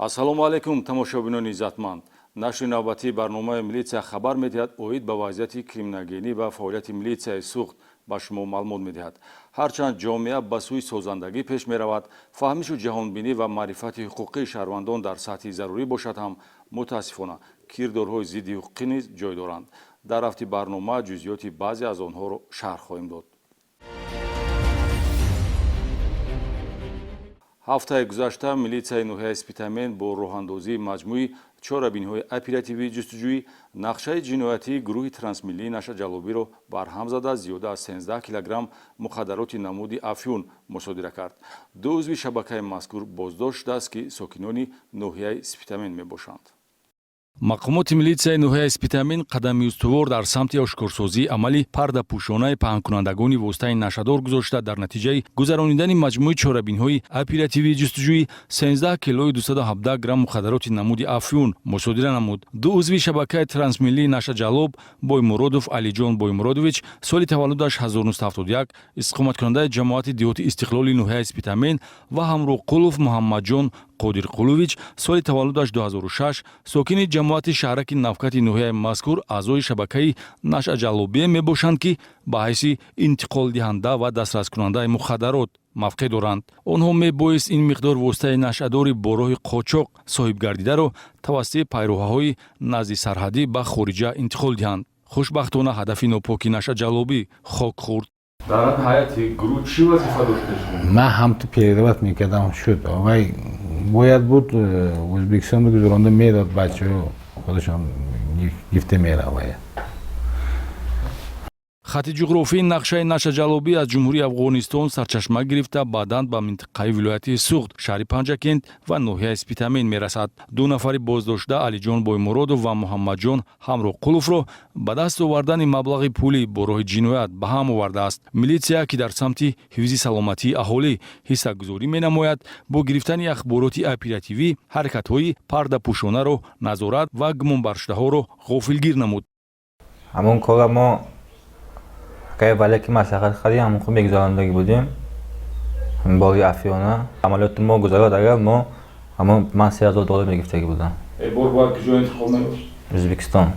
Ассалому алайкум, тамошобинони иззатманд. Нашри навбатии барномаи «Милитсия хабар медиҳад» оид ба вазъияти криминогенӣ ва фаъолияти милитсияи Суғд ба шумо маълумот медиҳад. Ҳарчанд ҷомеа ба сӯи созандагӣ пеш меравад, фаҳмишу ҷаҳонбинӣ ва маърифати ҳуқуқии шаҳрвандон дар сатҳи зарурӣ бошад ҳам, мутаассифона, кирдорҳои зидди ҳуқуқӣ низ ҷой доранд. Дар рафти барнома ҷузъиёти баъзе аз онҳоро шарҳ хоҳем дод. Ҳафтаи гузашта милитсияи ноҳияи Спитамен бо роҳандозии маҷмӯи чорабиниҳои оперативии ҷустуҷӯӣ нақшаи ҷиноятии гурӯҳи трансмиллии нашъаҷаллобиро барҳам зада, зиёда аз 13 килограмм мухаддароти намуди афюн мусодира кард. Ду узви шабакаи мазкур боздошт шудааст, ки сокинони ноҳияи Спитамен мебошанд. Мақомоти милитсияи ноҳияи Спитамен қадами устувор дар самти ошкорсозии амали пардапӯшонаи паҳнкунандагони воситаи нашъадор гузошта, дар натиҷаи гузаронидани маҷмӯи чорабиниҳои оперативии ҷустуҷӯӣ 13 килои 217 грамм мухаддароти намуди афюн мусодира намуд. Ду узви шабакаи трансмиллии нашъаҷаллоб, Боймуродов Алиҷон Боймуродович, соли таваллудаш 1971, истиқоматкунандаи ҷамоати деҳоти Истиқлоли ноҳияи Спитамен, ва Ҳамроқулов Муҳаммадҷон Қодирқулович, соли таваллудаш 2006, сокини ҷамоати шаҳраки Навкати ноҳияи мазкур, аъзои шабакаи нашъаҷаллобие мебошанд, ки ба ҳайси интиқолдиҳанда ва дастраскунандаи мухаддарот мавқеъ доранд. Онҳо мебоист ин миқдор воситаи нашъадори бо роҳи қочоқ соҳибгардидаро тавассути пайроҳаҳои назди сарҳадӣ ба хориҷа интиқол диҳанд. Хушбахтона, ҳадафи нопоки нашъаҷаллобӣ хок хӯрд. Дар ҳайати гурӯҳ чӣ вазифа доштед? Ман ҳамту передавать мекардам, шуд. Вай бояд буд Ӯзбекистон гузаронда медод, бачаҳо худашон гифта меравад. Хати ҷуғрофии нақшаи нашъаҷаллобӣ аз Ҷумҳурии Афғонистон сарчашма гирифта, баъдан ба минтақаи вилояти Суғд, шаҳри Панҷакент ва ноҳияи Спитамен мерасад. Ду нафари боздоштшуда, Алиҷон Боймуродов ва Муҳаммадҷон Ҳамроқуловро ба даст овардани маблағи пулӣ бо роҳи ҷиноят ба ҳам овардааст. Милитсия, ки дар самти ҳифзи саломатии аҳолӣ ҳиссагузорӣ менамояд, бо гирифтани ахбороти оперативӣ ҳаракатҳои пардапӯшонаро назорат ва гумонбаршудаҳоро ғофилгир намуд. Ҳамон кора мо акай вале ки маслиҳат кардем, ҳамон хуб мегузарондагӣ будем бори афёна. Амалиёти мо гузарад агар, мо ҳамон ман 3000 доллар мегирифтагӣ будам. Бор бояд куҷо интиқол меёфт? Ӯзбекистон.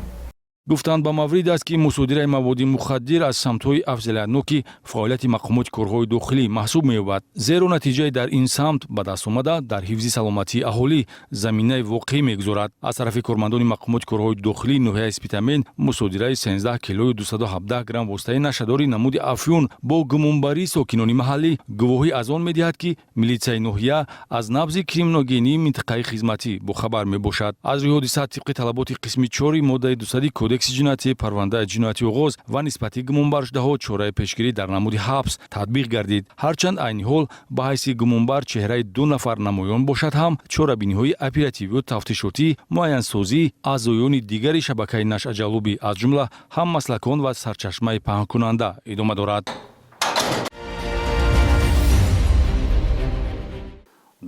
Гуфтанд, ба маврид аст, ки мусодираи маводи мухаддир аз самтҳои афзалиятноки фаъолияти мақомоти корҳои дохилӣ маҳсуб меёбад, зеро натиҷаи дар ин самт ба даст омада дар ҳифзи саломатии аҳолӣ заминаи воқеӣ мегузорад. Аз тарафи кормандони мақомоти корҳои дохилии ноҳияи Спитамен мусодираи 13 килою 217 грамм воситаи нашъадори намуди афюн бо гумонбарии сокинони маҳаллӣ гувоҳӣ аз он медиҳад, ки милитсияи ноҳия аз набзи криминогении минтақаи хизматӣ бохабар мебошад. Аз рӯи ҳодиса тибқи талаботи қисми чори моддаи 200 Кодекси ҷиноятӣ парвандаи ҷиноятӣ оғоз ва нисбати гумонбаршудаҳо чораи пешгирӣ дар намуди ҳабс татбиқ гардид. Ҳарчанд айни ҳол ба ҳайси гумонбар чеҳраи ду нафар намоён бошад ҳам, чорабиниҳои оперативию тафтишотӣ, муайянсозии аъзоёни дигари шабакаи нашъаҷаллобӣ, аз ҷумла ҳаммаслакон ва сарчашмаи паҳнкунанда, идома дорад.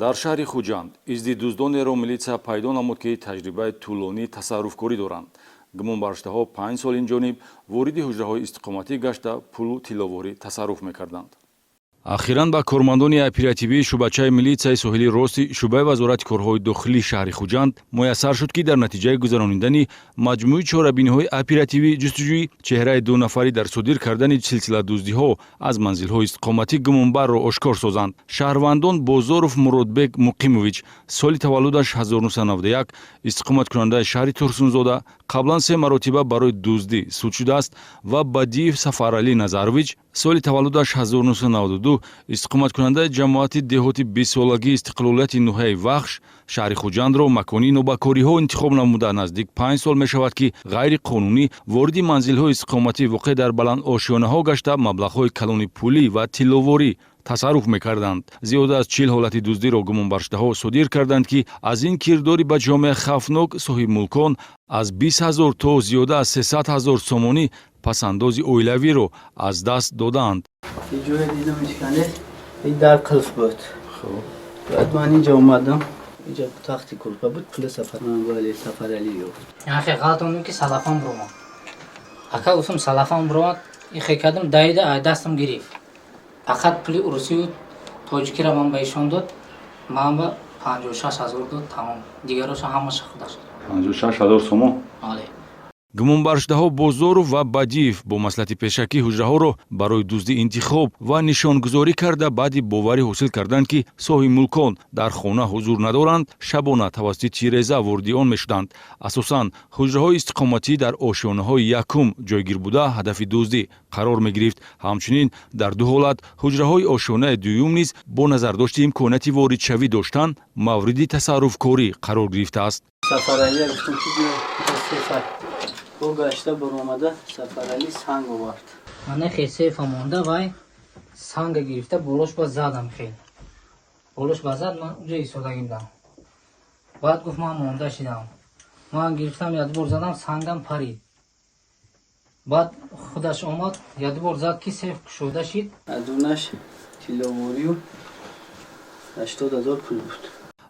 Дар шаҳри Хуҷанд изди дуздонеро милитсия пайдо намуд, ки таҷрибаи тӯлонии тасарруфкорӣ доранд. Гумонбаршудаҳо 5 сол инҷониб вориди ҳуҷраҳои истиқоматӣ гашта, пулу тилловорӣ тасарруф мекарданд. Ахиран ба кормандони оперативии шӯъбачаи милитсияи соҳили рости шӯъбаи Вазорати корҳои дохилии шаҳри Хуҷанд муяссар шуд, ки дар натиҷаи гузаронидани маҷмӯи чорабиниҳои оперативӣ ҷустуҷӯӣ чеҳраи ду нафарӣ дар содир кардани силсиладуздиҳо аз манзилҳои истиқоматӣ гумонбарро ошкор созанд. Шаҳрвандон Бозоров Муродбек Муқимович, соли таваллудаш 1991, истиқоматкунандаи шаҳри Турсунзода, қаблан се маротиба барои дуздӣ суд шудааст, ва Бадиев Сафаралӣ Назарович, соли таваллудаш 1992, истиқоматкунандаи ҷамоати деҳоти бистсолагии истиқлолияти ноҳияи Вахш, шаҳри Хуҷандро макони нобакориҳо интихоб намуда, наздик 5 сол мешавад, ки ғайриқонунӣ вориди манзилҳои истиқоматӣ, воқеъ дар баландошёнаҳо гашта, маблағҳои калони пулӣ ва тилловорӣ тасарруф мекарданд. Зиёда аз 40 ҳолати дуздиро гумонбаршудаҳо содир карданд, ки аз ин кирдори ба ҷомеа хавфнок соҳибмулкон аз 20 000 то зиёда аз 300 000 сомонӣ пасандози оилавиро аз даст додаанд. Ҷое дидам, ишкане дар қулф буд. Баъд ман инҷа омадам, инҷа тахти курпа буд, пули Сафар вали Сафаралӣ ёфт. Яхе ғалтондум, ки салафон биромад. Ака, гуфтам, салафон биромад. Ихе кардам, давида ай дастам гирифт. Фақат пули урусию тоҷикиро ман ба ишон дод. Ман ба 56 000 дод, тамом. Дигароша ҳамаша худаш. 56 000 сомон? Бале. Гумонбаршудаҳо Бозоров ва Бадиев бо маслиҳати пешакӣ ҳуҷраҳоро барои дуздӣ интихоб ва нишонгузорӣ карда, баъди боварӣ ҳосил карданд, ки соҳибмулкон дар хона ҳузур надоранд, шабона тавассути тиреза вориди он мешуданд. Асосан ҳуҷраҳои истиқоматӣ дар ошёнаҳои якум ҷойгир буда, ҳадафи дуздӣ қарор мегирифт. Ҳамчунин дар ду ҳолат ҳуҷраҳои ошёнаи дуюм низ бо назардошти имконияти воридшавӣ доштан мавриди тасарруфкорӣ қарор гирифтааст. Сафаралия гуфтам, ки биё сейфа. Бо гашта баромада, Сафарали санг овард. Мана хел сейфа монда, вай санга гирифта, болош ба задам, хел болош ба зад. Ман уҷа истодагӣ будам. Баъд гуфт: «Ман монда шидам». Ман гирифтам, якбор задам, сангам парид. Баъд худаш омад, якбор зад, ки сейф кушода шид. Адунаш тилловорию 80 000 пул буд.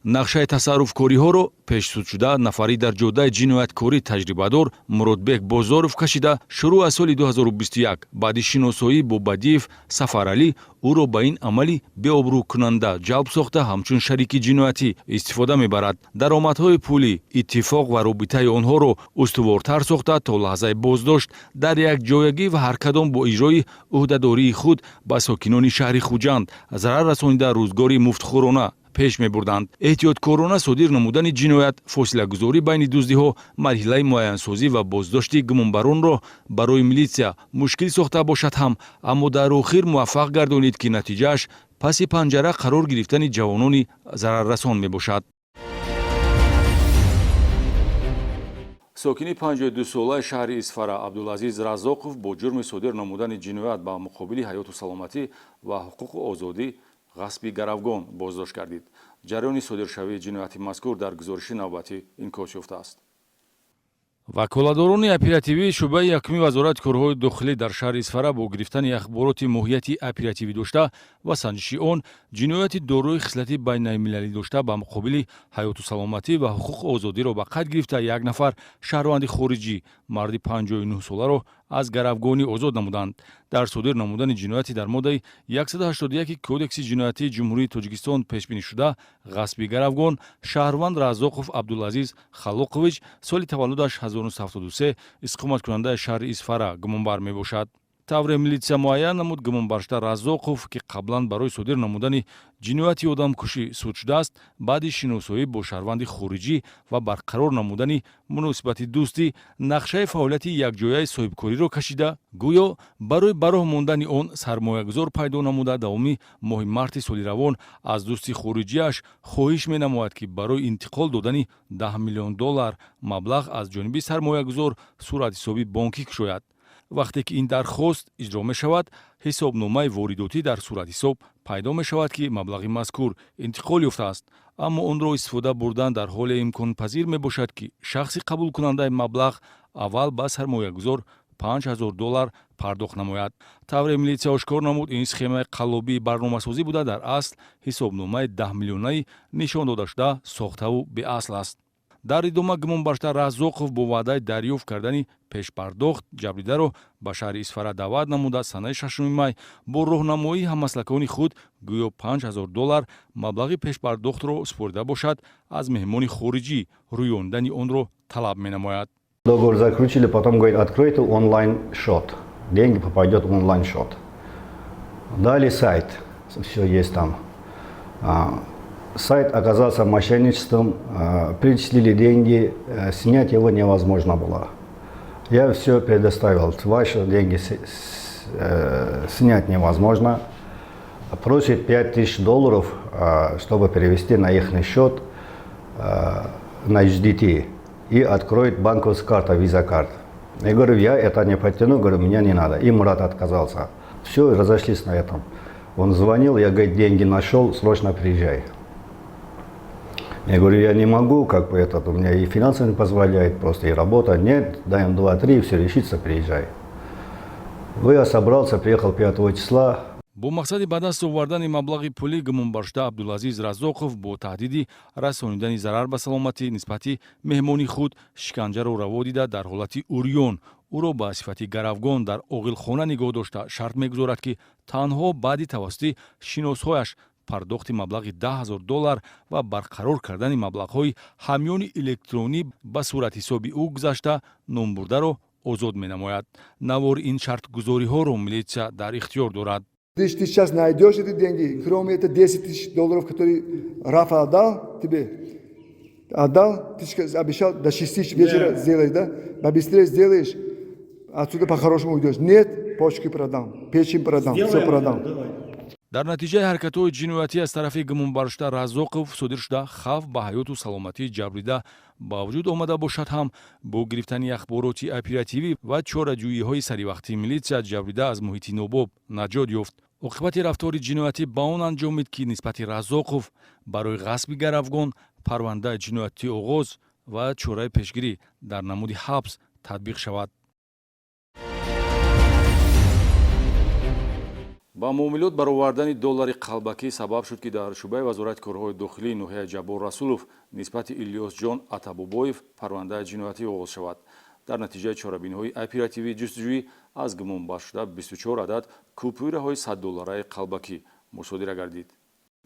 Нақшаи тасарруфкориҳоро пешсудшуда нафари дар ҷодаи ҷинояткорӣ таҷрибадор Муродбек Бозоров кашида, шурӯъ аз соли 2021 баъди шиносоӣ бо Бадиев Сафаралӣ ӯро ба ин амали беобрӯкунанда ҷалб сохта, ҳамчун шарики ҷиноятӣ истифода мебарад. Даромадҳои пулӣ, иттифоқ ва робитаи онҳоро устувортар сохта, то лаҳзаи боздошт дар якҷоягӣ ва ҳар кадом бо иҷрои ӯҳдадории худ ба сокинони шаҳри Хуҷанд зарар расонида, рӯзгори муфтхӯрона пеш мебурданд. Эҳтиёткорона содир намудани ҷиноят, фосилагузорӣ байни дуздиҳо марҳилаи муайянсозӣ ва боздошти гумонбаронро барои милитсия мушкил сохта бошад ҳам, аммо дар охир муваффақ гардонид, ки натиҷааш паси панҷара қарор гирифтани ҷавонони зараррасон мебошад. Сокини 52-солаи шаҳри Исфара Абдулазиз Разоқов бо ҷурми содир намудани ҷиноят ба муқобили ҳаёту саломатӣ ва ҳуқуқу озодӣ, ғасби гаравгон боздошт гардид. Ҷараёни содиршавии ҷинояти мазкур дар гузориши навбатӣ инъикос ёфтааст. Ваколадорони оперативии шӯъбаи якуми Вазорати корҳои дохилӣ дар шаҳри Исфара бо гирифтани ахбороти моҳияти оперативӣ дошта ва санҷиши он, ҷинояти дорои хислати байналмилалӣ дошта ба муқобили ҳаёту саломатӣ ва ҳуқуқу озодиро ба қайд гирифта, як нафар шаҳрванди хориҷӣ, марди 59-соларо аз гаравгонӣ озод намуданд. Дар содир намудани ҷинояти дар моддаи 181 Кодекси ҷиноятии Ҷумҳурии Тоҷикистон пешбинӣшуда, ғасби гаравгон, шаҳрванд Разоқов Абдулазиз Халоқович, соли таваллудаш 1973, истиқоматкунандаи шаҳри Исфара, гумонбар мебошад. Тавре милитсия муайян намуд, гумонбаршуда Разоқов, ки қаблан барои содир намудани ҷинояти одамкушӣ суд шудааст, баъди шиносоӣ бо шаҳрванди хориҷӣ ва барқарор намудани муносибати дӯстӣ, нақшаи фаъолияти якҷояи соҳибкориро кашида, гӯё барои ба роҳ мондани он сармоягузор пайдо намуда, давоми моҳи марти соли равон аз дӯсти хориҷиаш хоҳиш менамояд, ки барои интиқол додани 10 миллион доллар маблағ аз ҷониби сармоягузор суратҳисоби бонкӣ кушояд. Вақте ки ин дархост иҷро мешавад, ҳисобномаи воридотӣ дар суратҳисоб пайдо мешавад, ки маблағи мазкур интиқол ёфтааст, аммо онро истифода бурдан дар ҳоле имконпазир мебошад, ки шахси қабулкунандаи маблағ аввал ба сармоягузор 5000 доллар пардохт намояд. Тавре милитсия ошкор намуд, ин схемаи қаллобии барномасозӣ буда, дар асл ҳисобномаи 10 миллионаи нишон додашуда сохтаву беасл аст. Дар идома гумонбаршуда Разоқов бо ваъдаи дарёфт кардани пешпардохт ҷабрдидаро ба шаҳри Исфара даъват намуда, санаи 6 май бо роҳнамоии ҳаммаслакони худ, гӯё 5000 доллар маблағи пешпардохтро супорида бошад, аз меҳмони хориҷӣ рӯёндани онро талаб менамояд. Договор заключили, потом говорит: «Откройте онлайн счет, деньги попадет в онлайн счет». Дали сайт, все есть там. Сайт оказался мошенничеством, перечислили деньги, снять его невозможно было. Я все предоставил, ваши деньги снять невозможно. Просит 5000 долларов, чтобы перевести на их счет на USDT и откроет банковскую карту, виза карт. Я говорю: «Я это не потяну», говорю, «меня не надо». И Мурат отказался. Все, разошлись на этом. Он звонил, я, говорит, деньги нашел, срочно приезжай. Я говорю: «Я не могу, как бы этот, у меня и финансы не позволяет, просто и работа». «Нет, даем 2-3, все решится, приезжай». Ну, я собрался, приехал 5 числа. Бо мақсади ба даст овардани маблағи пулӣ гумонбаршуда Абдулазиз Разоқов бо таҳдиди расонидани зарар ба саломатӣ нисбати меҳмони худ шиканҷаро раво дида, дар ҳолати урён ӯро ба сифати гаравгон дар оғилхона нигоҳ дошта, шарт мегузорад, ки танҳо баъди тавассути шиносҳояш Пардохти маблағи $10 000 ва барқарор кардани маблағҳои ҳамёни электронӣ ба суратҳисоби ӯ гузашта, номбурдаро озод менамояд. Навори ин шартгузориҳоро милитсия дар ихтиёр дорад. Ты сейчас найдешь эти деньги, кроме это 10 тысяч долларов, которые Рафа отдал тебе, отдал, ты обещал до 6 вечера сделать, да? Побыстрее сделаешь, отсюда по-хорошему уйдешь. Нет, почки продам, печень продам, все продам. Дар натиҷаи ҳаракатҳои ҷиноятӣ аз тарафи гумонбаршуда Раззоқов содир шуда, хавф ба ҳаёту саломатии ҷабрдида ба вуҷуд омада бошад ҳам, бо гирифтани ахбороти оперативӣ ва чораҷӯиҳои саривақтии милитсия ҷабрдида аз муҳити нобоб наҷот ёфт. Оқибати рафтори ҷиноятӣ ба он анҷомид, ки нисбати Раззоқов барои ғасби гаравгон парвандаи ҷиноятӣ оғоз ва чораи пешгирӣ дар намуди ҳабс татбиқ шавад. Ба муомилот баровардани доллари қалбакӣ сабаб шуд, ки дар шӯъбаи Вазорати корҳои дохилии ноҳияи Ҷаббор Расулов нисбати Илёсҷон Атабобоев парвандаи ҷиноятӣ оғоз шавад. Дар натиҷаи чорабиниҳои оперативии ҷустуҷӯӣ аз гумонбаршуда 24 адад купюраҳои 100-доллараи қалбакӣ мусодира гардид.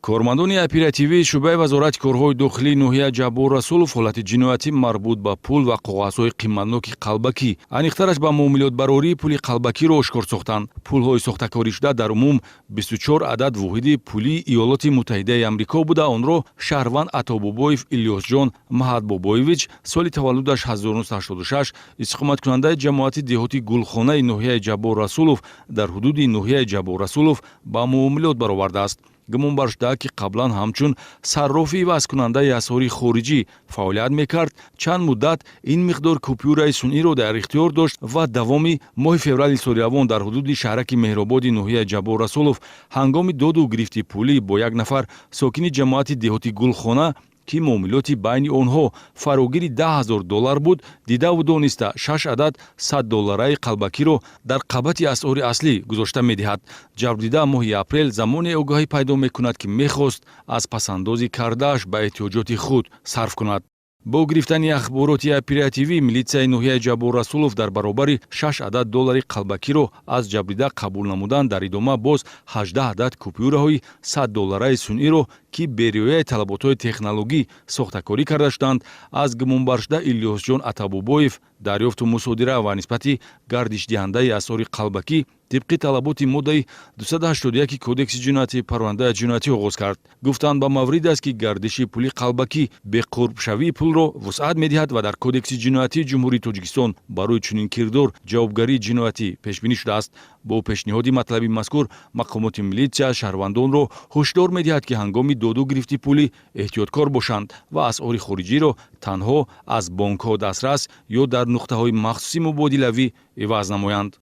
Кормандони оперативии шӯъбаи Вазорати корҳои дохилии ноҳияи Ҷаббор Расулов ҳолати ҷиноятӣ марбут ба пул ва коғазҳои қиматноки қалбакӣ, аниқтараш ба муомилотбарории пули қалбакиро ошкор сохтанд. Пулҳои сохтакоришуда дар умум 24 адад воҳиди пулии Иёлоти Муттаҳидаи Амрико буда, онро шаҳрванд Атобобоев Илёсҷон Маҳатбобоевич, соли таваллудаш 1986, истиқоматкунандаи ҷамоати деҳоти Гулхонаи ноҳияи Ҷаббор Расулов дар ҳудуди ноҳияи Ҷаббор Расулов ба муомилот баровардааст. Гумонбар шуда, ки қаблан ҳамчун саррофи ивазкунандаи асъори хориҷӣ фаъолият мекард, чанд муддат ин миқдор купюраи сунъиро дар ихтиёр дошт ва давоми моҳи феврали соли равон дар ҳудуди шаҳраки Меҳрободи ноҳияи Ҷаббор Расулов ҳангоми доду гирифти пулӣ бо як нафар сокини ҷамоати деҳоти Гулхона, ки муомилоти байни онҳо фарогири $10 000 буд, дидаву дониста шаш адад 100-доллараи қалбакиро дар қабати асъори аслӣ гузошта медиҳад. Ҷабрдида моҳи апрел замоне огаҳӣ пайдо мекунад, ки мехост аз пасандози кардааш ба эҳтиёҷоти худ сарф кунад. Бо гирифтани ахбороти оперативӣ милитсияи ноҳияи Ҷаббор Расулов дар баробари шаш адад доллари қалбакиро аз ҷабрдида қабул намудан, дар идома боз 18 адад купюраҳои 100-доллараи сунъиро, ки бериояи талаботҳои технологӣ сохтакорӣ карда шуданд, аз гумонбаршуда Илёсҷон Атабобоев дарёфту мусодира ва нисбати гардишдиҳандаи асъори қалбакӣ тибқи талаботи моддаи 281 Кодекси ҷиноятӣ парвандаи ҷиноятӣ оғоз кард. Гуфтанд, ба маврид аст, ки гардиши пули қалбакӣ беқурбшавии пулро вусъат медиҳад ва дар Кодекси ҷиноятии Ҷумҳурии Тоҷикистон барои чунин кирдор ҷавобгарии ҷиноятӣ пешбинӣ шудааст. Бо пешниҳоди матлаби мазкур мақомоти милитсия шаҳрвандонро ҳушдор медиҳад, ки ҳангоми доду гирифти пулӣ эҳтиёткор бошанд ва асъори хориҷиро танҳо аз бонкҳо дастрас ё дар нуқтаҳои махсуси мубодилавӣ иваз намоянд.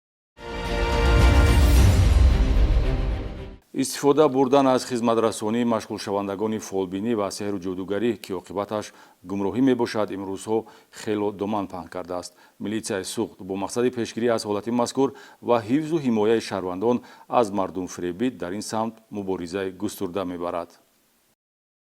Истифода бурдан аз хизматрасонии машғулшавандагони фолбинӣ ва сеҳру ҷодугарӣ, ки оқибаташ гумроҳӣ мебошад, имрӯзҳо хело доман паҳн кардааст. Милитсияи Суғд бо мақсади пешгирӣ аз ҳолати мазкур ва ҳифзу ҳимояи шаҳрвандон аз мардумфиребӣ дар ин самт муборизаи густурда мебарад.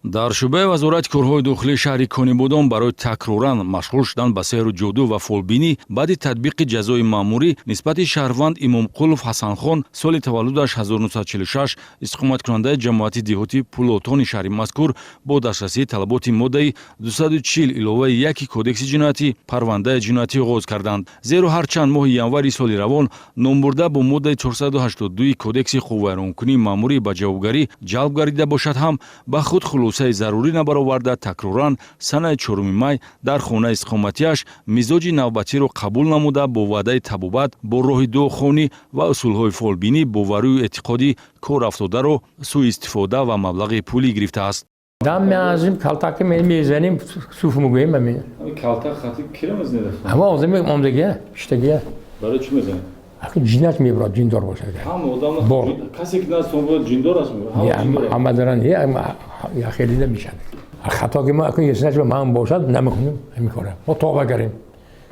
Дар шӯъбаи Вазорати корҳои дохилии шаҳри Конибодом барои такроран машғул шудан ба сеҳру ҷоду ва фолбинӣ баъди татбиқи ҷазои маъмурӣ нисбати шаҳрванд Имомқулов Ҳасанхон, соли таваллудаш 1946, истиқоматкунандаи ҷамоати деҳоти Пулотони шаҳри мазкур, бо дастрасии талаботи моддаи 240 иловаи 1 Кодекси ҷиноятӣ парвандаи ҷиноятӣ оғоз карданд. Зеро ҳарчанд моҳи январи соли равон номбурда бо моддаи 482 Кодекси ҳуқуқвайронкунии маъмурӣ ба ҷавобгарӣ ҷалб гардида бошад ҳам, ба худ хулосаи зарурӣ набароварда, такроран санаи 4 май дар хонаи истиқоматиаш мизоҷи навбатиро қабул намуда, бо ваъдаи табобат бо роҳи дуохонӣ ва усулҳои фолбинӣ боварию эътиқоди кор афтодаро сӯистифода ва маблағи пулӣ гирифтааст. Дам меазим, калтаки мезанем, суф мегӯем ами. Калтак хати кира мезанед? Ҳама одами омдагия, иштагия. Барои чӣ мезанед? Ахи ҷинат мебарад, ҷиндор бошад. Ҳама одам, касе ки назди шумо ҷиндор аст? Ҳама даран, я хеле намешад. Хато ки ма акун еснач ман бошад, намекунем ҳамин кора. Мо тоба кардем.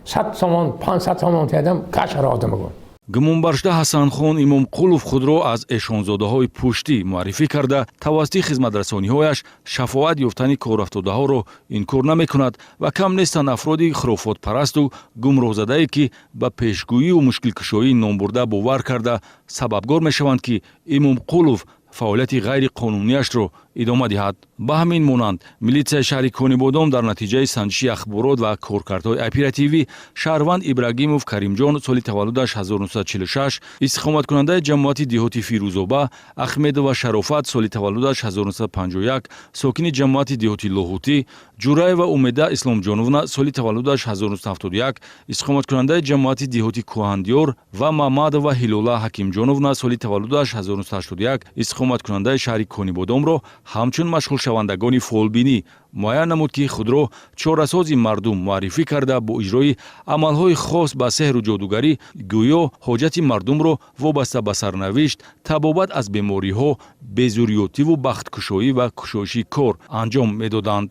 100 сомон, 500 сомон тиядам, кашара одам гум. Гумонбаршуда Ҳасанхон Имомқулов худро аз эшонзодаҳои пуштӣ муаррифӣ карда, тавассути хизматрасониҳояш шафоат ёфтани корафтодаҳоро инкор намекунад ва кам нестанд афроди хурофотпарасту гумроҳзадае, ки ба пешгӯию мушкилкушоии номбурда бовар карда, сабабгор мешаванд, ки Имомқулов Фаъолияти ғайриқонунияшро идома диҳад. Ба ҳамин монанд, милитсияи шаҳри Конибодом дар натиҷаи санҷиши ахборот ва коркардҳои оперативӣ шаҳрванд Ибрагимов Каримҷон, соли таваллудаш 1946, истиқоматкунандаи ҷамоати деҳоти Фирӯзоба, Ахмедова Шарофат, соли таваллудаш 1951, сокини ҷамоати деҳоти Лоҳутӣ, Ҷураева Умеда Исломҷоновна, соли таваллудаш 1971, истиқоматкунандаи ҷамоати деҳоти Кӯҳандиёр, ва Мамадова Ҳилола Ҳакимҷоновна, соли таваллудаш 1981, истиқоматкунандаи шаҳри Конибодомро ҳамчун машғулшавандагони фолбинӣ муайян намуд, ки худро чорасози мардум муаррифӣ карда, бо иҷрои амалҳои хос ба сеҳру ҷодугарӣ гӯё ҳоҷати мардумро вобаста ба сарнавишт, табобат аз бемориҳо, безурётиву бахткушоӣ ва кушоиши кор анҷом медоданд.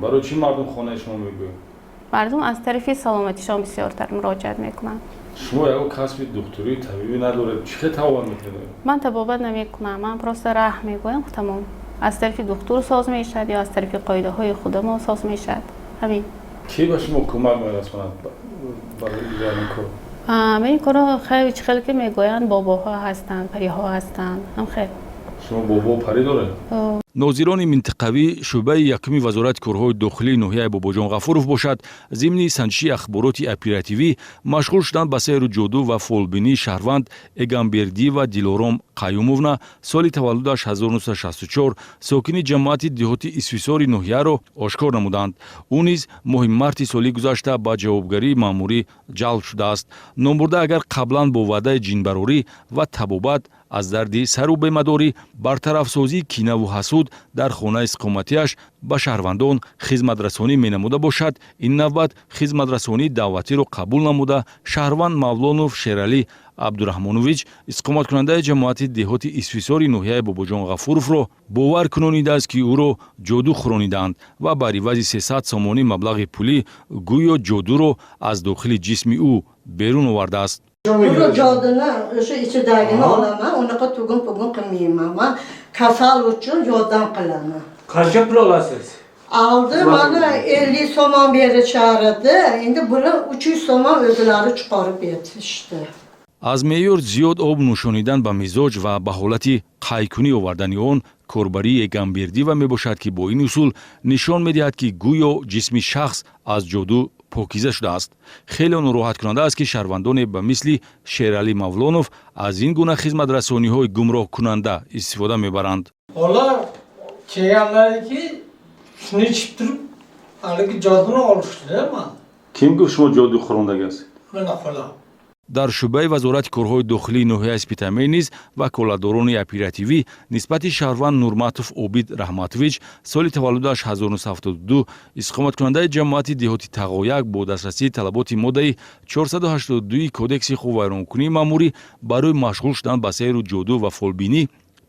Барои чӣ мардум хонаи шумо мегӯяд? Мардум аз тарафи саломатишон бисёртар муроҷиат мекунанд. Шумо ягон касби духтурӣ, табибӣ надоред, чӣ хел табобат мекунед? Ман табобат намекунам, ман просто раҳ мегӯям, тамом. Аз тарафи духтур соз мешавад ё аз тарафи қоидаҳои худамо соз мешавад, ҳамин. Кӣ ба шумо кӯмак мерасонад барои иҷрои ин кор? Ба ин коро хеле, чӣ хеле ки мегӯянд, бобоҳо ҳастанд, париҳо ҳастанд, ҳам хел. Шумо бобо, парӣ доред? Нозирони минтақавӣ шӯъбаи якуми Вазорати корҳои дохилии ноҳияи Бобоҷон Ғафуров бошад, зимни санҷиши ахбороти оперативӣ машғул шуданд ба сеҳру ҷоду ва фолбинии шаҳрванд Эгамбердиева Дилором Қаюмовна, соли таваллудаш 1964, сокини ҷамоати деҳоти Исфисори ноҳияро ошкор намуданд. Ӯ низ моҳи марти соли гузашта ба ҷавобгарии маъмурӣ ҷалб шудааст. Номбурда агар қаблан бо ваъдаи ҷинбарорӣ ва табобат аз дарди сару бемадорӣ, бартарафсозии кинаву ҳасуд дар хонаи истиқоматиаш ба шаҳрвандон хизматрасонӣ менамуда бошад, ин навбат хизматрасонии давлатиро қабул намуда, шаҳрванд Мавлонов Шералӣ Абдураҳмонович, истиқоматкунандаи ҷамоати деҳоти Исфисори ноҳияи Бобоҷон Ғафуровро бовар кунонидааст, ки ӯро ҷоду хӯронидаанд ва бар ивази 300 сомонӣ маблағи пулӣ гӯё ҷодуро аз дохили ҷисми ӯ берун овардааст. Buni jodini, o'sha ichidagini olaman, unaqa tugun pugun qilmayman. Man kasal uchun yordam qilaman. Qancha pul olasiz? Oldi, mana 50 somon berishar edi. Endi buni 300 somon o'zlari chiqarib berishdi. Аз меъёр зиёд об нӯшонидан ба мизоҷ ва ба ҳолати қайкунӣ овардани он корбарии Эгамбердиева мебошад, ки бо ин усул нишон медиҳад, ки гӯё ҷисми шахс аз ҷоду покиза шудааст. Хеле нороҳаткунанда аст, ки шаҳрвандоне ба мисли Шералӣ Мавлонов аз ин гуна хизматрасониҳои гумроҳкунанда истифода мебаранд. Ular kelganlariki, shuni ichib turib, haligi joduni olishdi man. Ким гуфт, шумо ҷоду хӯрондагӣ ҳастед? Mana xolam. Дар шӯъбаи Вазорати корҳои дохилии ноҳияи Спитамен низ ваколатдорони оперативӣ нисбати шаҳрванд Нурматов Обид Раҳматович, соли таваллудаш 1972, истиқоматкунандаи ҷамоати деҳоти Тағояк, бо дастрасии талаботи моддаи 482 Кодекси ҳуқуқвайронкунии маъмурӣ барои машғул шудан ба сеҳру ҷоду ва фолбинӣ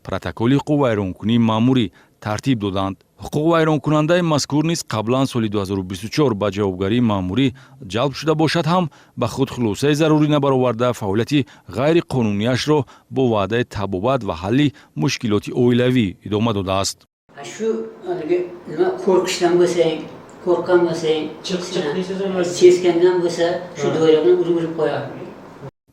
протоколи ҳуқуқвайронкунии маъмурӣ тартиб доданд. Ҳуқуқвайронкунандаи мазкур низ қаблан соли 2024 ба ҷавобгарии маъмурӣ ҷалб шуда бошад ҳам, ба худ хулосаи зарурӣ набароварда, фаъолияти ғайриқонунияшро бо ваъдаи табобат ва ҳалли мушкилоти оилавӣ идома додааст. Shu haligi nima, qo'rqishdan bo'lsang, qo'rqqan bo'lsang, seskangan bo'lsa, shu doira bilan urib urib qo'yadi.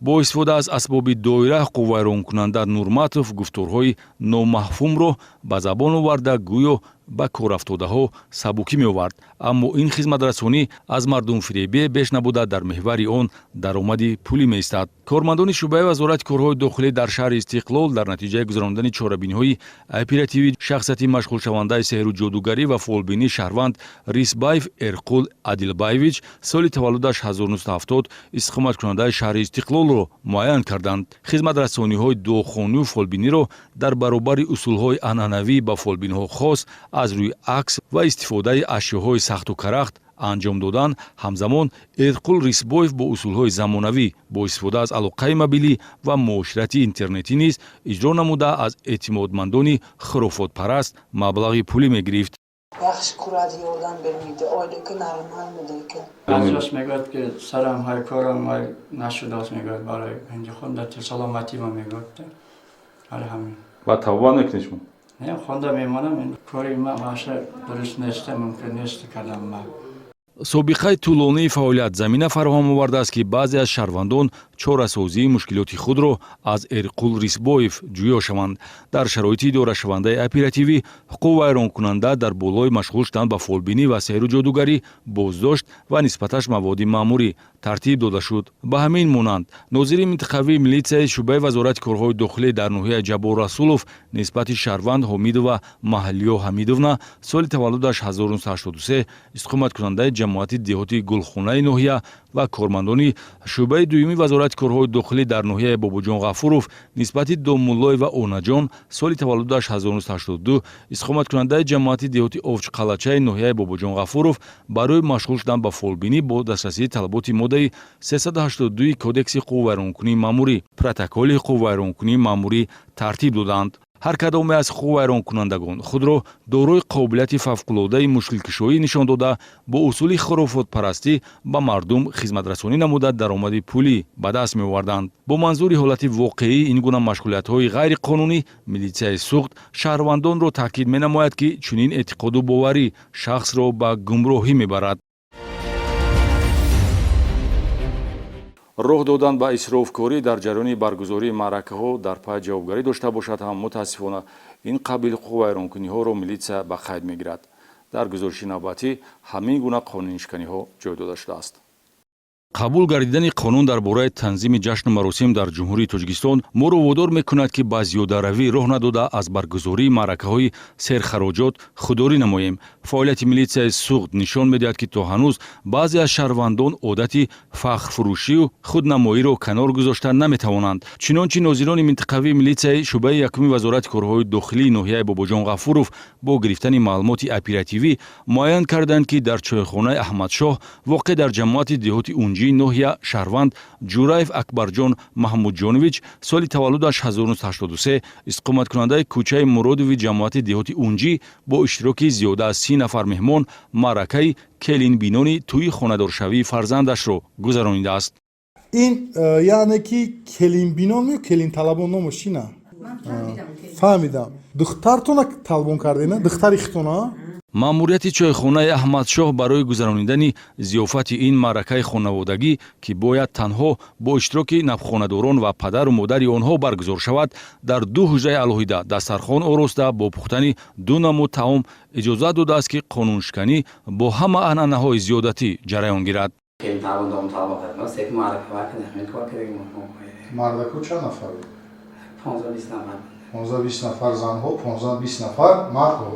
Бо истифода аз асбоби доира ҳуқуқвайронкунанда Нурматов гуфторҳои номафҳумро ба забон оварда, гӯё ба корафтодаҳо сабукӣ меовард. Аммо ин хизматрасонӣ аз мардумфиребие беш набуда, дар меҳвари он даромади пулӣ меистад. Кормандони шӯъбаи Вазорати корҳои дохилӣ дар шаҳри Истиқлол дар натиҷаи гузарондани чорабиниҳои оперативӣ шахсияти машғулшавандаи сеҳру ҷодугарӣ ва фолбинӣ шаҳрванд Рисбаев Эрқул Адилбаевич, соли таваллудаш 1970, истиқоматкунандаи шаҳри Истиқлолро муайян карданд. Хизматрасониҳои дуохонию фолбиниро дар баробари усулҳои анъанавӣ, ба фолбинҳо хос, аз рӯи акс ва истифодаи ашёҳои сахту карахт анҷом додан, ҳамзамон Эрқул Рисбоев бо усулҳои замонавӣ, бо истифода аз алоқаи мобилӣ ва муоширати интернетӣ низ иҷро намуда, аз эътимодмандони хурофотпараст маблағи пулӣ мегирифт. Yaxshi ko'radi, yordam bermaydi, oyligi normalmi lekin. Баъзеҳош мегӯяд, ки сарам ҳай, корам ҳай нашудааст, мегӯяд, барои инҷо хонда саломатима, мегӯяд, ҳали ҳамин. Ва табобат мекунед шумо? Не, хонда мемонам, кори ма маша дуруст неста, мумкин нест кардам ма. Собиқаи тӯлонии фаъолият замина фароҳам овардааст, ки баъзе аз шаҳрвандон Чорасозии мушкилоти худро аз Эрқул Рисбоев ҷӯё шаванд. Дар шароити идорашавандаи оперативӣ ҳуқуқвайронкунанда дар болои машғул шудан ба фолбинӣ ва сеҳру ҷодугарӣ боздошт ва нисбаташ маводи маъмурӣ тартиб дода шуд. Ба ҳамин монанд, нозири минтақавии милитсияи шӯъбаи Вазорати корҳои дохилӣ дар ноҳияи Ҷаббор Расулов нисбати шаҳрванд Ҳомидова Маҳаллиё Ҳамидовна, соли таваллудаш 1983, истиқоматкунандаи ҷамоати деҳоти Гулхонаи ноҳия, ва кормандони шӯъбаи дуюми Вазорати корҳои дохилӣ дар ноҳияи Бобоҷон Ғафуров нисбати Домуллоева Онаҷон, соли таваллудаш 1982, истиқоматкунандаи ҷамоати деҳоти Овчқалачаи ноҳияи Бобоҷон Ғафуров, барои машғул шудан ба фолбинӣ бо дастрасии талаботи моддаи 382 Кодекси ҳуқуқвайронкунии маъмурӣ протоколи ҳуқуқвайронкунии маъмурӣ тартиб доданд. Ҳар кадоме аз ҳуқуқвайронкунандагон худро дорои қобилияти фавқулодаи мушкилкушоӣ нишон дода, бо усули хурофотпарастӣ ба мардум хизматрасонӣ намуда, даромади пулӣ ба даст меоварданд. Бо манзури ҳолати воқеии ин гуна машғулиятҳои ғайриқонунӣ милитсияи Суғд шаҳрвандонро таъкид менамояд, ки чунин эътиқоду боварӣ шахсро ба гумроҳӣ мебарад. Роҳ додан ба исрофкорӣ дар ҷараёни баргузории маъракаҳо дар пай ҷавобгарӣ дошта бошад ҳам, мутаассифона, ин қабил ҳуқуқвайронкуниҳоро милитсия ба қайд мегирад. Дар гузориши навбатӣ ҳамин гуна қонуншиканиҳо ҷой дода шудааст. Қабул гардидани қонун дар бораи танзими ҷашну маросим дар Ҷумҳурии Тоҷикистон моро водор мекунад, ки ба зиёдаравӣ роҳ надода, аз баргузории маъракаҳои серхароҷот худдорӣ намоем. Фаъолияти милитсияи Суғд нишон медиҳад, ки то ҳанӯз баъзе аз шаҳрвандон одати фахрфурӯшию худнамоиро канор гузошта наметавонанд. Чунончи нозирони минтақавии милитсияи шӯъбаи якуми Вазорати корҳои дохилии ноҳияи Бобоҷон Ғафуров бо гирифтани маълумоти оперативӣ муайян карданд, ки дар чойхонаи Аҳмадшоҳ, воқеъ дар ҷамоати деҳоти Унҷии ноҳия, шаҳрванд Ҷураев Акбарҷон Маҳмудҷонович, соли таваллудаш 1983, истиқоматкунандаи кӯчаи Муродови ҷамоати деҳоти Унҷӣ, бо иштироки зиёда аз 30 нафар меҳмон маъракаи келинбинони тӯи хонадоршавии фарзандашро гузаронидааст. Ин яъне ки келинбинон ё келинталабон номаш чӣ на фаҳмидам. Духтартона талбон кардена, духтари хитона. Маъмурияти чойхонаи Аҳмадшоҳ барои гузаронидани зиёфати ин маъракаи хонаводагӣ, ки бояд танҳо бо иштироки набхонадорон ва падару модари онҳо баргузор шавад, дар ду ҳуҷраи алоҳида дастархон ороста, бо пухтани ду намуд таом иҷозат додааст, ки қонуншиканӣ бо ҳама анъанаҳои зиёдатӣ ҷараён гирад. Мардаку чанд нафар буд? 15-20 нафар занҳо, 15-20 нафар мардҳо.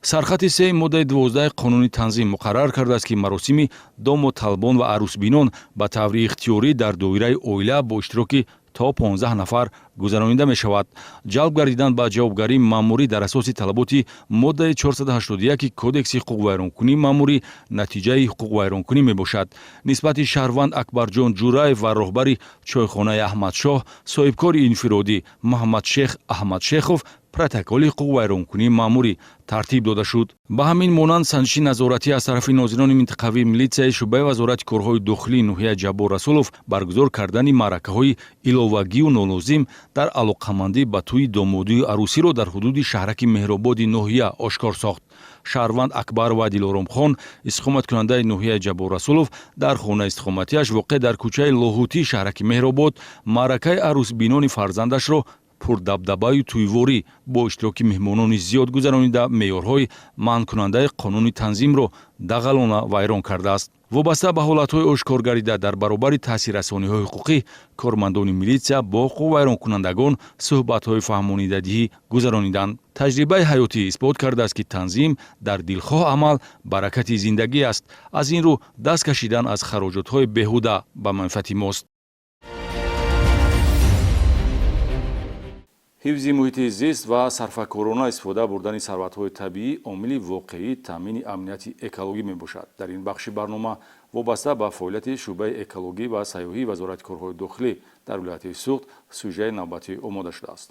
Сархати сеи моддаи 12 қонуни танзим муқаррар кардааст, ки маросими домоталбон ва арӯсбинон ба таври ихтиёрӣ дар доираи оила бо иштироки то 15 нафар гузаронида мешавад. Ҷалб гардидан ба ҷавобгарии маъмурӣ дар асоси талаботи моддаи 481 Кодекси ҳуқуқвайронкунии маъмурӣ натиҷаи ҳуқуқвайронкунӣ мебошад. Нисбати шаҳрванд Акбарҷон Ҷураев ва роҳбари чойхонаи Аҳмадшоҳ, соҳибкори инфиродӣ Муҳаммадшех Аҳмадшехов, протоколи ҳуқуқвайронкунии маъмурӣ тартиб дода шуд. Ба ҳамин монанд, санҷиши назоратӣ аз тарафи нозирони минтақавии милитсияи шӯъбаи Вазорати корҳои дохилии ноҳияи Ҷаббор Расулов баргузор кардани маъракаҳои иловагию нолозим дар алоқамандӣ ба тӯи домодию арӯсиро дар ҳудуди шаҳраки Меҳрободи ноҳия ошкор сохт. Шаҳрванд Акбарова Дилоромхон, истиқоматкунандаи ноҳияи Ҷаббор Расулов, дар хонаи истиқоматиаш, воқеъ дар кӯчаи Лоҳутӣ шаҳраки Меҳробод, маъракаи арӯсбинони фарзандашро пурдабдабаю тӯйворӣ бо иштироки меҳмонони зиёд гузаронида, меъёрҳои манъкунандаи қонуни танзимро дағалона вайрон кардааст. Вобаста ба ҳолатҳои ошкоргардида, дар баробари таъсиррасониҳои ҳуқуқӣ, кормандони милитсия бо ҳуқуқвайронкунандагон суҳбатҳои фаҳмонидадиҳӣ гузарониданд. Таҷрибаи ҳаётӣ исбот кардааст, ки танзим дар дилхоҳ амал баракати зиндагӣ аст. Аз ин рӯ, даст кашидан аз хароҷотҳои беҳуда ба манфиати мост. Ҳифзи муҳити зист ва сарфакорона истифода бурдани сарватҳои табиӣ омили воқеии таъмини амнияти экологӣ мебошад. Дар ин бахши барнома вобаста ба фаъолияти шӯъбаи экологӣ ва сайёҳии Вазорати корҳои дохилӣ дар вилояти Суғд сюжаи навбатӣ омода шудааст.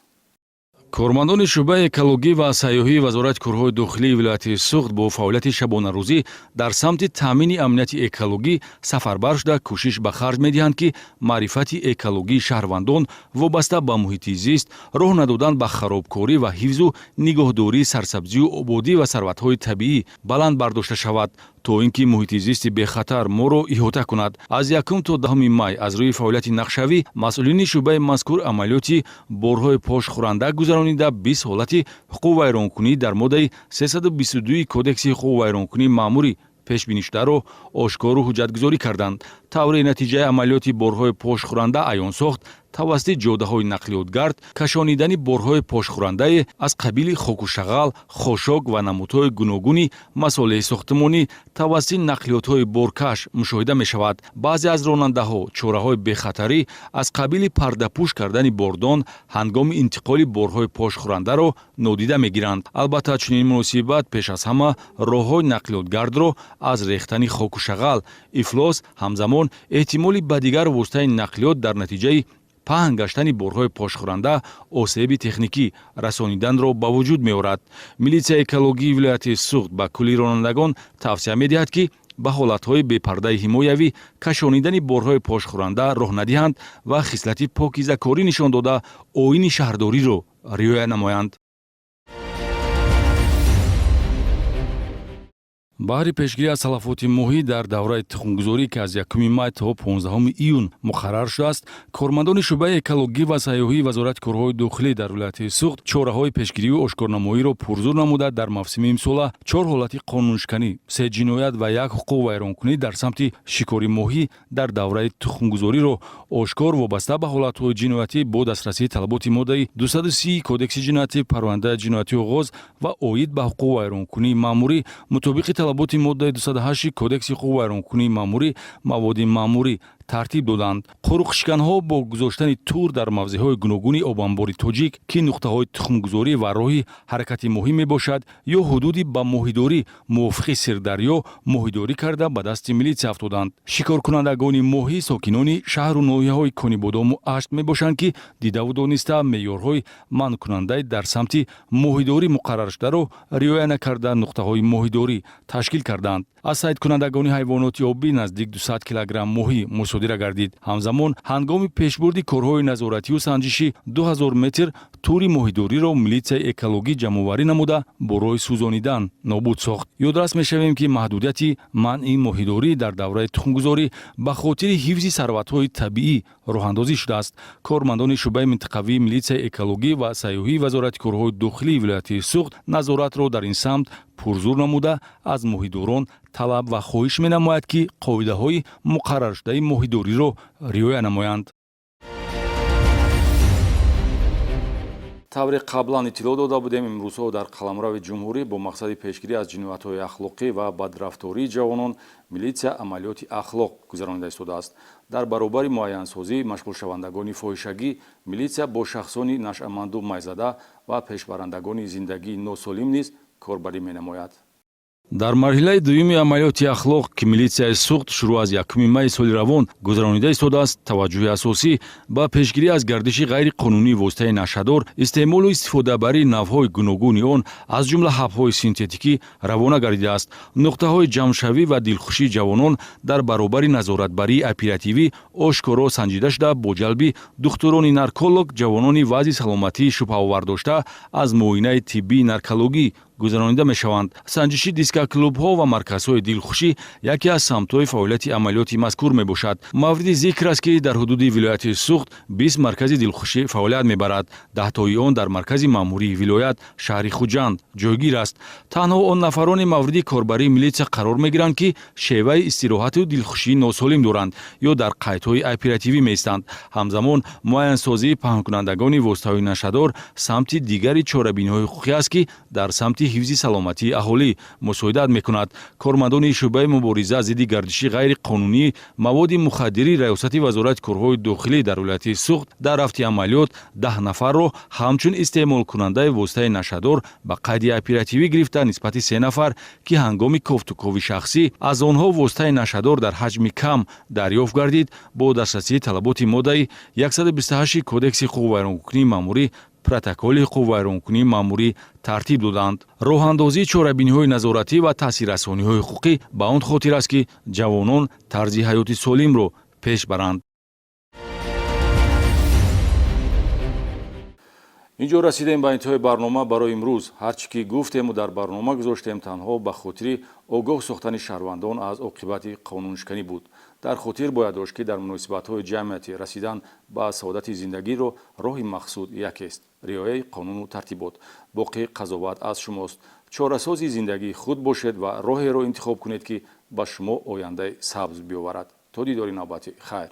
Кормандони шӯъбаи экологӣ ва сайёҳии Вазорати корҳои дохилии вилояти Суғд бо фаъолияти шабонарӯзӣ дар самти таъмини амнияти экологӣ сафарбар шуда, кӯшиш ба харҷ медиҳанд, ки маърифати экологии шаҳрвандон вобаста ба муҳити зист, роҳ надодан ба харобкорӣ ва ҳифзу нигоҳдории сарсабзию ободӣ ва сарватҳои табиӣ баланд бардошта шавад. То ин ки муҳити зисти бехатар моро иҳота кунад. Аз 1 то 10 май аз рӯи фаъолияти нақшавӣ масъулини шӯъбаи мазкур амалиёти борҳои пошхӯранда гузаронида, 20 ҳолати ҳуқуқвайронкунӣ дар моддаи 322 Кодекси ҳуқуқвайронкунии маъмурӣ пешбинишударо ошкору ҳуҷҷатгузорӣ карданд. Тавре натиҷаи амалиёти борҳои пошхӯранда аён сохт, тавассути ҷодаҳои нақлиётгард кашонидани борҳои пошхӯрандае аз қабили хоку шағал, хошок ва намудҳои гуногуни масолеҳи сохтмонӣ тавассути нақлиётҳои боркаш мушоҳида мешавад. Баъзе аз ронандаҳо чораҳои бехатарӣ аз қабили пардапӯш кардани бордон ҳангоми интиқоли борҳои пошхӯрандаро нодида мегиранд. Албатта, чунин муносибат пеш аз ҳама роҳҳои нақлиётгардро аз рехтани хоку шағал, ифлос, ҳамзамон эҳтимоли ба дигар воситаи нақлиёт дар натиҷаи паҳн гаштани борҳои пошхӯранда осеби техникӣ расониданро ба вуҷуд меорад. Милитсияи экологии вилояти Суғд ба кулли ронандагон тавсия медиҳад, ки ба ҳолатҳои бепардаи ҳимоявӣ кашонидани борҳои пошхӯранда роҳ надиҳанд ва хислати покизакорӣ нишон дода, оини шаҳрдориро риоя намоянд. Баҳри пешгирӣ аз талафоти моҳӣ дар давраи тухмгузорӣ, ки аз 1 май то 15 июн муқаррар шудааст, кормандони шӯъбаи экологӣ ва сайёҳии Вазорати корҳои дохилӣ дар вилояти Суғд чораҳои пешгириву ошкорнамоиро пурзур намуда, дар мавсими имсола чор ҳолати қонуншиканӣ, се ҷиноят ва як ҳуқуқвайронкунӣ дар самти шикори моҳӣ дар давраи тухмгузориро ошкор, вобаста ба ҳолатҳои ҷиноятӣ бо дастрасии талаботи моддаи 230 Кодекси ҷиноятӣ парвандаи ҷиноятӣ оғоз ва оид ба ҳуқуқвайронкунии маъмурӣ мутобиқи талаботи моддаи 208 Кодекси ҳуқуқвайронкунии маъмурӣ маводи маъмурӣ тартиб доданд. Қуруқшиканҳо бо гузоштани тур дар мавзеъҳои гуногуни обанбори Тоҷик, ки нуқтаҳои тухмгузорӣ ва роҳи ҳаракати моҳӣ мебошад, ё ҳудуди ба моҳидорӣ мувофиқи Сирдарё моҳидорӣ карда, ба дасти милитсия афтоданд. Шикоркунандагони моҳӣ сокинони шаҳру ноҳияҳои Конибодому Ашт мебошанд, ки дидаву дониста меъёрҳои манъкунандаи дар самти моҳидорӣ муқарраршударо риоя накарда, нуқтаҳои моҳидорӣ ташкил карданд. Аз сайдкунандагони ҳайвоноти обӣ наздик 200 килограмм моҳӣ мусодира гардид. Ҳамзамон, ҳангоми пешбурди корҳои назоратию санҷишӣ 2000 метр тури моҳидориро милитсияи экологӣ ҷамъоварӣ намуда, бо роҳи сӯзонидан нобуд сохт. Ёдрас мешавем, ки маҳдудияти манъи моҳидорӣ дар давраи тухмгузорӣ ба хотири ҳифзи сарватҳои табиӣ роҳандозӣ шудааст. Кормандони шӯъбаи минтақавии милитсияи экологӣ ва сайёҳии Вазорати корҳои дохилии вилояти Суғд назоратро дар ин самт пурзур намуда, аз моҳидорон талаб ва хоҳиш менамояд, ки қоидаҳои муқарраршудаи моҳидориро риоя намоянд. Тавре қаблан иттилоъ дода будем, имрӯзҳо дар қаламрави ҷумҳурӣ бо мақсади пешгирӣ аз ҷиноятҳои ахлоқӣ ва бадрафтории ҷавонон милитсия амалиёти ахлоқ гузаронида истодааст. Дар баробари муайянсозии машғулшавандагони фоҳишагӣ, милитсия бо шахсони нашъаманду майзада ва пешбарандагони зиндагии носолим низ корбарӣ менамояд. Дар марҳилаи дуюми амалиёти ахлоқ, ки милитсияи Суғд шурӯъ аз 1 майи соли равон гузаронида истодааст, таваҷҷӯҳи асосӣ ба пешгирӣ аз гардиши ғайриқонунии воситаи нашъадор, истеъмолу истифодабарии навъҳои гуногуни он, аз ҷумла ҳабҳои синтетикӣ равона гардидааст. Нуқтаҳои ҷамъшавӣ ва дилхушии ҷавонон дар баробари назоратбарии оперативӣ ошкоро санҷида шуда, бо ҷалби духтурони нарколог ҷавонони вазъи саломатии шубҳаовар дошта аз муоинаи тиббии наркологӣ гузаронида мешаванд. Санҷиши дискоклубҳо ва марказҳои дилхушӣ яке аз самтҳои фаъолияти амалиёти мазкур мебошад. Мавриди зикр аст, ки дар ҳудуди вилояти Суғд 20 маркази дилхушӣ фаъолият мебарад. 10тои он дар маркази маъмурии вилоят, шаҳри Хуҷанд, ҷойгир аст. Танҳо он нафароне мавриди корбарии милитсия қарор мегиранд, ки шеваи истироҳату дилхушии носолим доранд ё дар қайдҳои оперативӣ меистанд. Ҳамзамон, муайянсозии паҳнкунандагони воситаҳои нашъадор самти дигари чорабиниҳои ҳуқуқӣ аст, ки дар самти ҳифзи саломатии аҳолӣ мусоидат мекунад. Кормандони шӯъбаи мубориза зидди гардиши ғайриқонунии маводи мухаддирӣ Раёсати Вазорати корҳои дохилӣ дар вилояти Суғд дар рафти амалиёт 10 нафарро ҳамчун истеъмолкунандаи воситаи нашъадор ба қайди оперативӣ гирифта, нисбати се нафар, ки ҳангоми кофтукови шахсӣ аз онҳо воситаи нашъадор дар ҳаҷми кам дарёфт гардид, бо дастрасии талаботи моддаи 128 Кодекси ҳуқуқвайронкунии маъмурӣ протоколи ҳуқуқвайронкунии маъмурӣ тартиб доданд. Роҳандозии чорабиниҳои назоратӣ ва таъсиррасониҳои ҳуқуқӣ ба он хотир аст, ки ҷавонон тарзи ҳаёти солимро пеш баранд. Инҷо расидем ба интиҳои барнома барои имрӯз. Ҳар чӣ ки гуфтему дар барнома гузоштем, танҳо ба хотири Огоҳ сохтани шаҳрвандон аз оқибати қонуншиканӣ буд. Дар хотир бояд дошт, ки дар муносибатҳои ҷамъиятӣ расидан ба саодати зиндагиро роҳи мақсуд якест: риояи қонуну тартибот. Боқӣ қазоват аз шумост. Чорасози зиндагии худ бошед ва роҳеро интихоб кунед, ки ба шумо ояндаи сабз биёварад. То дидори навбатӣ, хайр.